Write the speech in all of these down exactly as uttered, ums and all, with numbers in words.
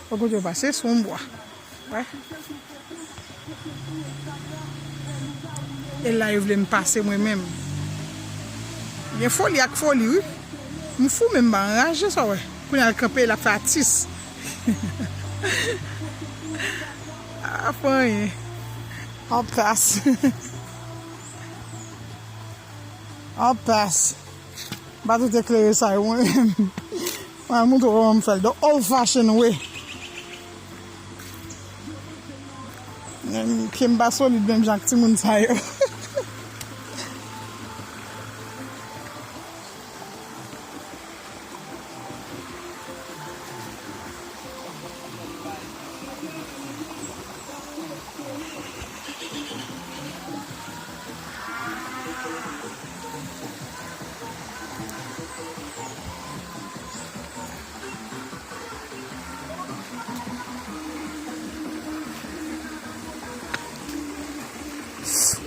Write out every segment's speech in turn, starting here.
Fò kote yo pase sou yon bwa. Wè. E la yo vle m pase mwen menm. Gen foli ak foli, wi. M fou, men m pa anraje, sa w wè. Kounye a l kanpe, l ap fè atis. A, fè anyen. An pas. An pas. M pa tout eklere sa yo, mwen menm. Mwen montre w kòman m fè l. The old fashion way. Men pye m pa solid menm jan ak timoun sa yo.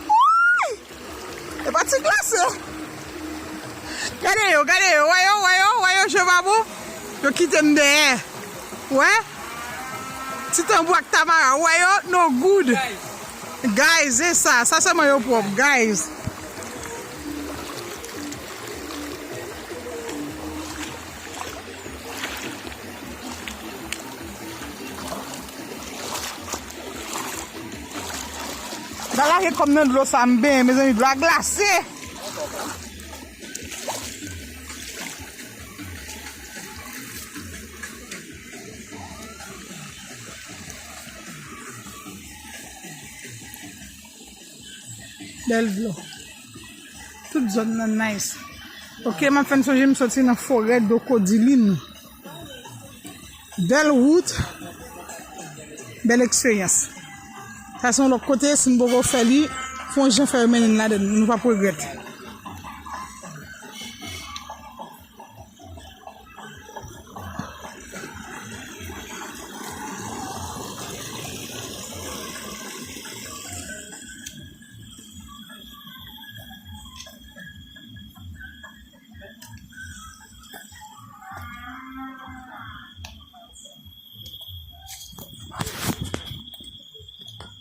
Wouy! E pa ti glase. Gade yo, gade yo, wè yo, wè yo, wè yo, je pa bon. Yo kite m dèyè. Wè? Ti tanbou ak tamara, wè yo, no good. Guys, e sa, sa sèlman yo pwòp, guys. M al lage kò m nan dlo sa, m benyen, mezanmi, dlo a glase. Bèl dlo. Tout zòn nan nice. Ok, m ap fè n sonje m soti nan forè Dokodilin. Bèl wout, bèl eksperyans. Sa se yon lòt kote, si n poko fè li, fè yon jan fè yo mennen n ladan l, nou p ap regrèt.